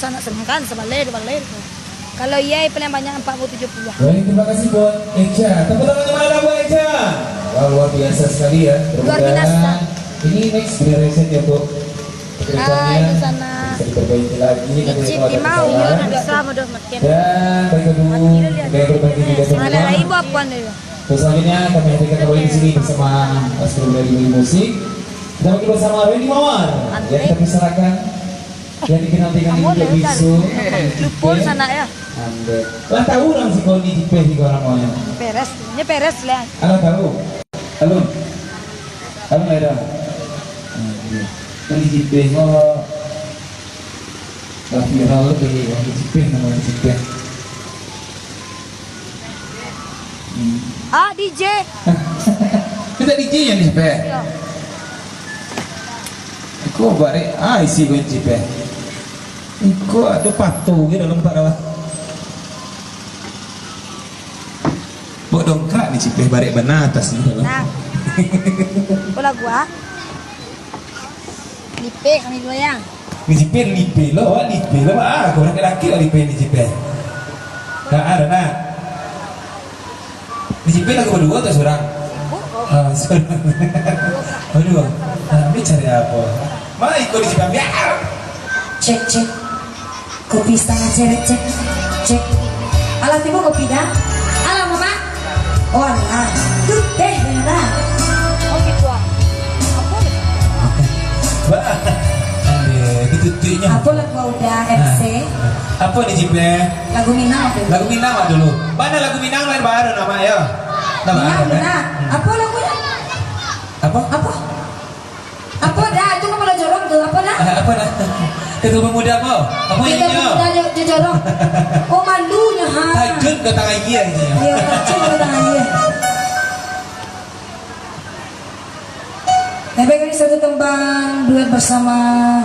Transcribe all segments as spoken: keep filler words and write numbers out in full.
Anak senang kan, sabalai, dua balai tu. Kalau iya, paling banyak empat puluh tujuh puluh. Baik, terima kasih buat Echa. Tepuk tangan yang mana buat Echa? Wah, luar biasa sekali ya. Luar biasa. Mudah-mudahan ini next generation ya, Bu. Kedepannya bisa diperbaiki lagi, nanti Icip mau Timau, kesalahan. Iya, bisa, mudah makin. Dan bagi Abu, mati dia lihat. Juga yang berbagi di Mana dapur. Ada ibu apa nih? Terus selanjutnya kami hadirkan kembali di sini bersama Mas Guru dari Musik. Kita bagi bersama Randy Mawar. Andre. Yang kita persilakan. Yang dikenal dengan Kamu Ibu ada Bisu, kan? Lupa sana ya. Ambek. Lah tahu urang si Koni Jipeh di orang maunya. Peres, ini peres lah. Alah tahu. Alun. Alun ada. Hmm, iya. Koni Jipeh, oh. Lah viral tu, Koni Jipeh, nama Jipeh. Hmm. Ah, D J. Kita D J yang di Jipeh. Iya. Iko barek, ah, isi kunci peh. Iko ado patu ge dalam pak dalam. Buat dongkrak ni Cipeh barek bana atas ni. Nah. Apa lagu, ah? Lipek kami goyang. Ni Cipeh lipek lo, awak lipek lo, ah, kau laki-laki lah lipek ni Cipeh. Nah, ada nak. Di Cipeh lagu badua atau surang? Sibuk, oh. Ah, surang. Badua. Ah, ni cari apa? Mana ikut di Cipeh? Biar. Cek, cek. Kopi setengah cewek, cek. Cek. Alah, tibo kopi dah. Alah, Mama. Oh, alah. Tu teh, dah. Oh, gitu, ah. Apa? Bah. Aduh, itu tuiknya. Apa lagu udah, M C? Ah. Apa ni, Cipeh? Lagu Minang apa? Lagu Minang apa dulu? Mana lagu Minang lain baru nama ya? Nama Minang, ada, Minang. Apa lagunya? Apa? Apa? Apa dah? Itu kepala jorok tu. Apa dah? Ah, apa dah? Ketua pemuda apa? Apa yang dia? Ketua pemuda jo-, jo-, jorok. Oh, malunya, ha. Tajun ke tangan dia, gitu ya? Iya, tajun ke tangan dia. Tapi kami satu tembang duet bersama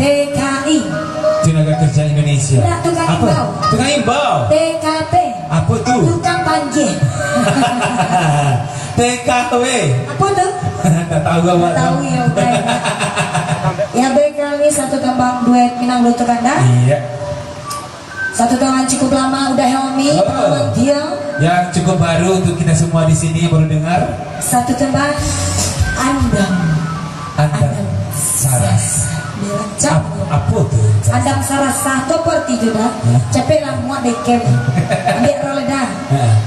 T K I. Tenaga Kerja Indonesia. Nak tukang imbau. Apa? Tukang imbau. T K P. Apa tu? Tukang panggil. T K W. Apa tu? Tak tahu awak. Tak tahu ya, bukan. Ya, baik, kami satu tembang duet Minang Lutuk Kanda. Iya. Satu tembang cukup lama udah Helmi, oh. Teman dia. Yang cukup baru untuk kita semua di sini yang baru dengar. Satu tembang Andam. Andam. Andam Sarasa. Sarasa. Dia rancak. Ap-, apa tu? Andam Sarasa tu apa arti tu dah? Hah? Capek lah muat dekem. Ambil roll dah. Hah.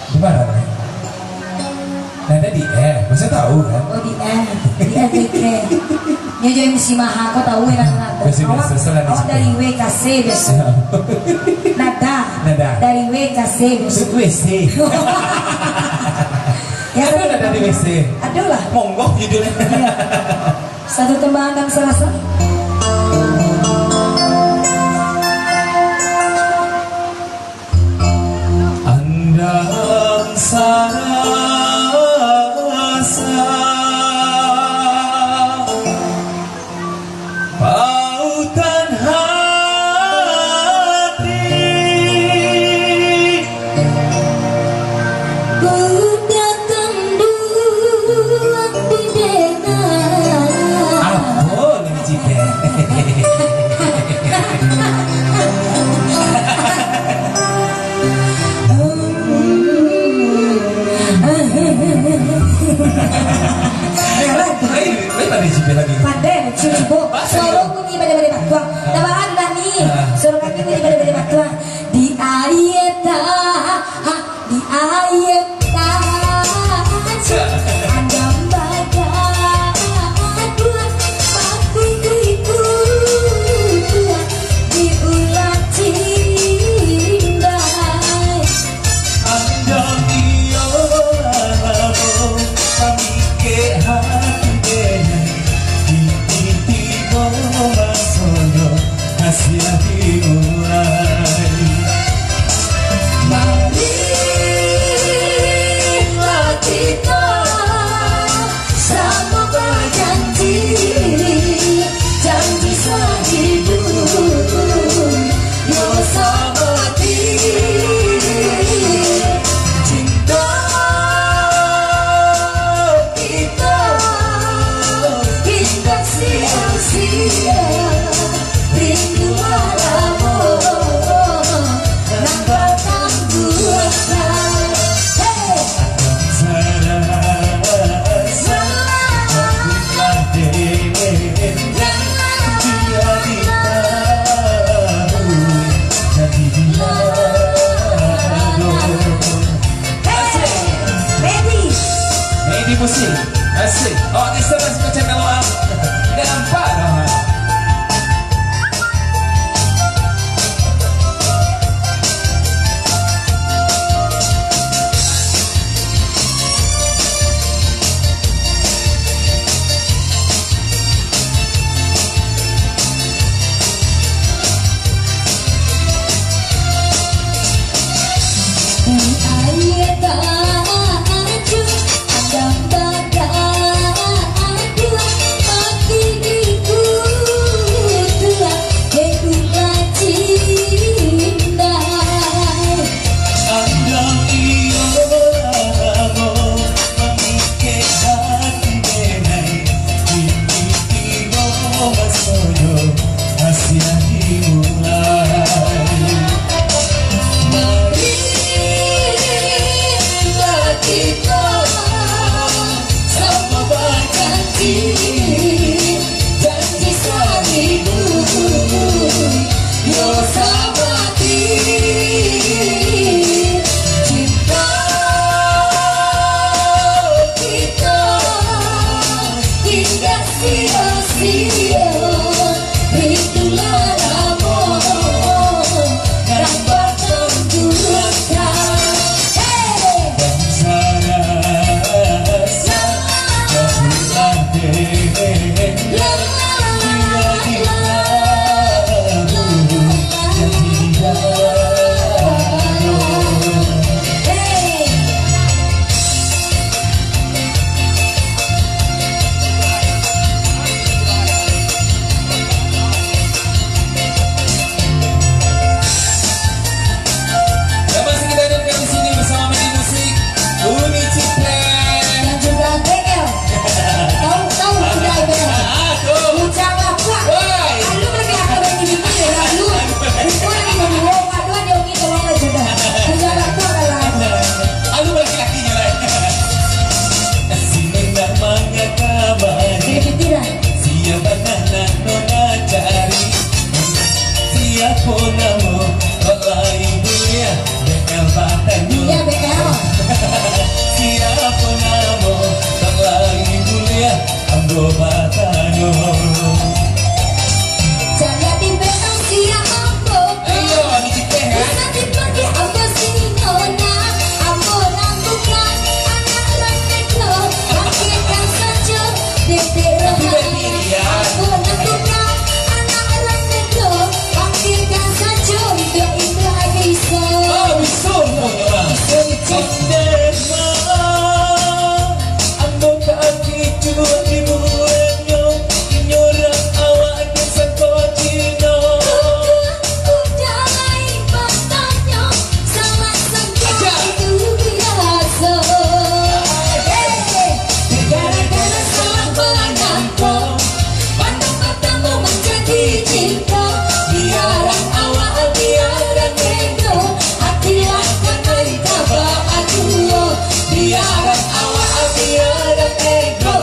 Di mana, Bang? Nada di F, masa tahu kan? Oh, di F, di F B K. Nyo jo M C Maha, kau tahu ya, Nada? Biasa-biasa, awak, salah ni awak sikit. Dari W K C biasa. Nada. Nada. Dari W K C biasa. W C. Ya, ada nada di W C? Ada lah. Monggo judulnya. Iya. Satu tembang Andam Sarasa. Andam Sarasa, Pautan Hati. Ku datang duo di denai. Apo lagi, Cik? Lain, lain pandai Cik lagi. Pandai, Cik, cubo. Suaro bunyi badai-badai batuang. Tabaan lah ni. Ah. Suaro kami bunyi badai-badai batuang. Di aia ta-, ha, di aia tajam, andam bagaduah, bakukuik-kukuik, diulah cindai. Andam iyo lamo, pamikek hati den, kini tibo masonyo, kasiah dimulai. Marilah kito samo bajanji, janji sahiduik, yo samati. Asik, asik. Awak geser lah sikocak kalau ah. Indak nampak dah. Andang iyo lamo, mamikek hati denai, kini tibo masonyo, hasiah dimulai. Marilah kito samo bajanji, janji saribu, yo sabati cinta kito indak sio-sio. Itulah lamo nan batangguangkan. Hei! Dan masih kita hadirkan di sini bersama Medi Musik, Uni Ciplek. Dan juga B L. Tahu, tahu tidak B L? Ah, tahu. Bujang lapuak. Woi. Alu lagi akan main di sini, ya, alu. Itu lagi menurun, aduh, dia Tolong lah jodoh. Pejabat tu adalah. Alu laki-lakinyo lah. Sini nak mangaka bani. Jadi pitiran. Sia bana nan nona cari. Siapo namo? Kok lai buliah? B L batanyo. Iya, B L. Siapo namo? Kok lai buliah? Ambo batanyo. Jadi B L sia ambo. Iyo, Micik teh, kan? Bisa dipanggil ambo si Nona. Ambo nan bukan anak rang Negro. Panggilkan saja Dedek Rohana. Ambo nan bukan anak rang Negro. Panggilkan saja Indo-Indo Aiso. Oh, bisa, bisa, Nona. Bisa, bisa. Cendema, ambo ka ati jua di bulan nyo, inyo rang awak den sangko Cino. Udah, udah, lain batanyo, salah sangko itu biaso. Hei, gara-gara salah pandang ko, pandang matamu manjadi cinta. Biaran awak, biaran beda, ati lah kanai tabaan juo. Biaran awak, biaran beda,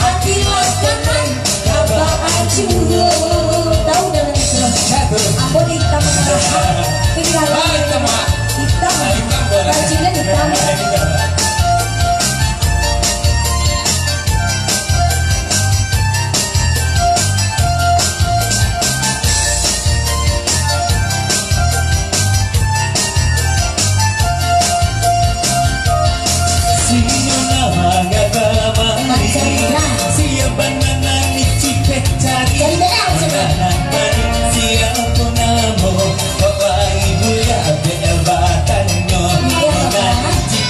ati lah kanai tabaan juo. Tahu dah lagu tu? Tahu. Ambo ni hitam merah. Tinggal. Ah, hitam, Mak. Hitam. Ah, hitam, Mak. Bajinyo hitam. Hitam, Mak. Sinyo nan mangata mari, siapa nan Micik teh cari? Jadi B L, siapa? Nan mari, siapo namo? Bapak Ibu ya, B L batanyo. Iya, Bapak. Nan Micik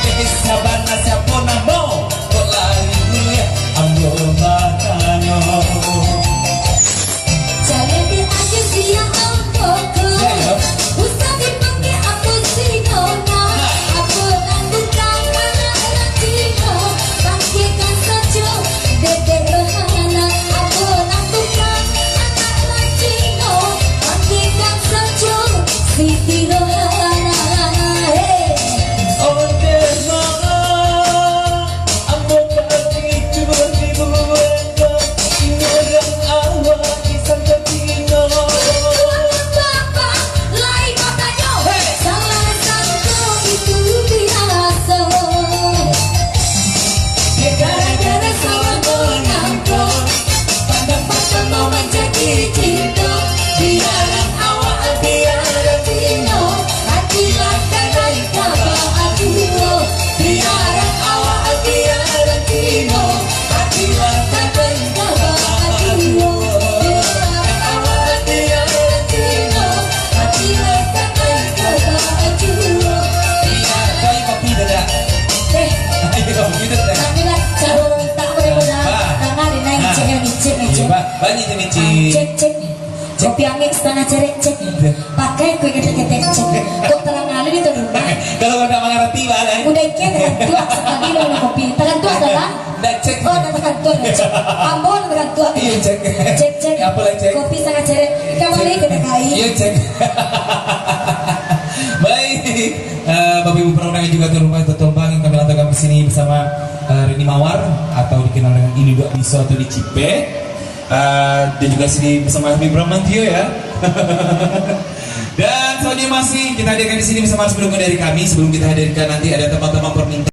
Cek, cek. Kopi angin satangah carek, cek. Pakai kue ketek-ketek, cek. Kok talang alu di tuan rumah? Kalau kau tak mangarati, balai. Udah ikan dengan tuak sakali lo minum kopi. Tangan tuak salah. Ndak, cek. Oh, ndak tangan tuak, cek. Ambo ndak tangan tuak. Iyo, cek. Cek, cek. Apo lai, cek? Kopi satangah carek. Ikan balai ketek kai. Iyo, cek. Baik. Eh, Bapak Ibu para undangan juga tuan rumah, tuan-tuan, yang kami lantakan di sini bersama, eh, Rini Mawar atau dikenal dengan Ini Duak Biso atau di Cipe. Eh, dan juga sini bersama Habib Rahman Tio, ya. Dan selanjutnya masih kita hadirkan di sini bersama sebelum dari kami, sebelum kita hadirkan nanti ada teman-teman permintaan